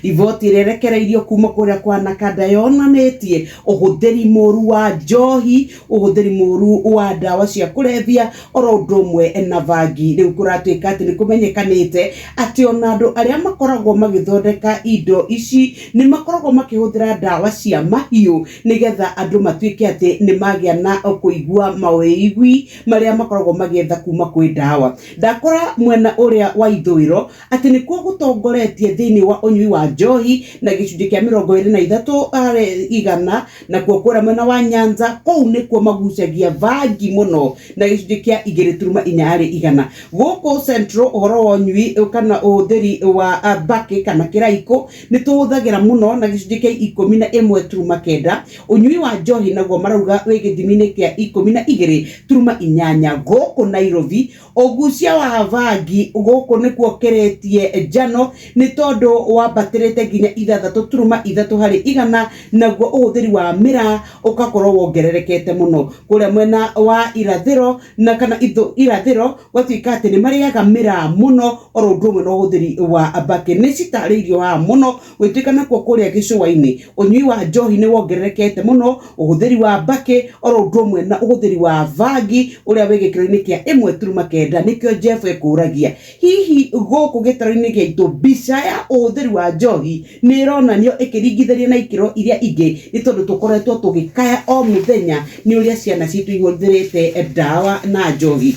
Riboti ĩrĩa ĩrekereirio kuma kũrĩa kwa Nakada yonanĩtie ũhũthĩri mũru wa njohi, ũhũthĩri mũru wa ndawa cia kũrebia oro ũndũ ũmwe na bangi. Rĩu kũratuĩka atĩ nĩ kũmenyekanĩte atĩ ona andũ arĩa makoragwo magĩthondeka indo ici nĩ makoragwo makĩhũthĩra ndawa cia mahiũ nĩgetha andũ matuĩke atĩ nĩ magĩa na kũigua mawĩigwi marĩa makoragwo magĩetha kuma kwĩ ndawa. Ndakora mwena ũrĩa wa ithũĩro atĩ nĩkuo gũtongoretie thĩinĩ wa ũnyui wa njohi na gĩcunjĩ kĩa 23 harĩ igana, nakuo kũrĩa mwena wa Nyanza kũu nĩkuo magucagia bangi mũno na gĩcunjĩ kĩa 2.4 harĩ igana. Gũkũ Central ũhoro wa ũnyui kana ũhũthĩri wa mbakĩ kana kĩraikũ nĩ tũhũthagĩra mũno na gĩcunjĩ kĩa 11.9. Ũnyui wa njohi naguo marauga wĩ gĩthimi-inĩ kĩa 12.8. Gũkũ Nairobi ũgucia wa bangi gũkũ nĩkuo kĩrĩtie njano nĩ tondũ wambatĩrĩte nginya 6.3 harĩ igana, naguo ũhũthĩri wa mĩraa ũgakorwo wongererekete mũno. Kũrĩa mwena wa irathĩro na kana irathĩro gwatuĩka atĩ nĩ marĩaga mĩraa mũno oro ũndũ ũmwe na ũhũthĩri wa mbakĩ. Nĩ citarĩirio haha mũno gwĩtuĩka nakuo kũrĩa gĩcũa-inĩ ũnyui wa njohi nĩ wongererekete mũno, ũhũthĩri wa mbakĩ oro ũndũ ũmwe na ũhũthĩri wa bangi ũrĩa wĩ gĩkĩro-inĩ kĩa 1.9. Nĩkĩo Jeff ekũragia hihi gũkũ gĩtarũ-inĩ gĩaitũ mbica ya ũhũthĩri wa njohi nĩ ĩronanio ĩkĩringithania na ikĩro iria ingĩ, nĩ tondũ tũkoretwo tũgĩkaya o mũthenya nĩ ũrĩa ciana citũ ihũthĩrĩte ndawa na njohi.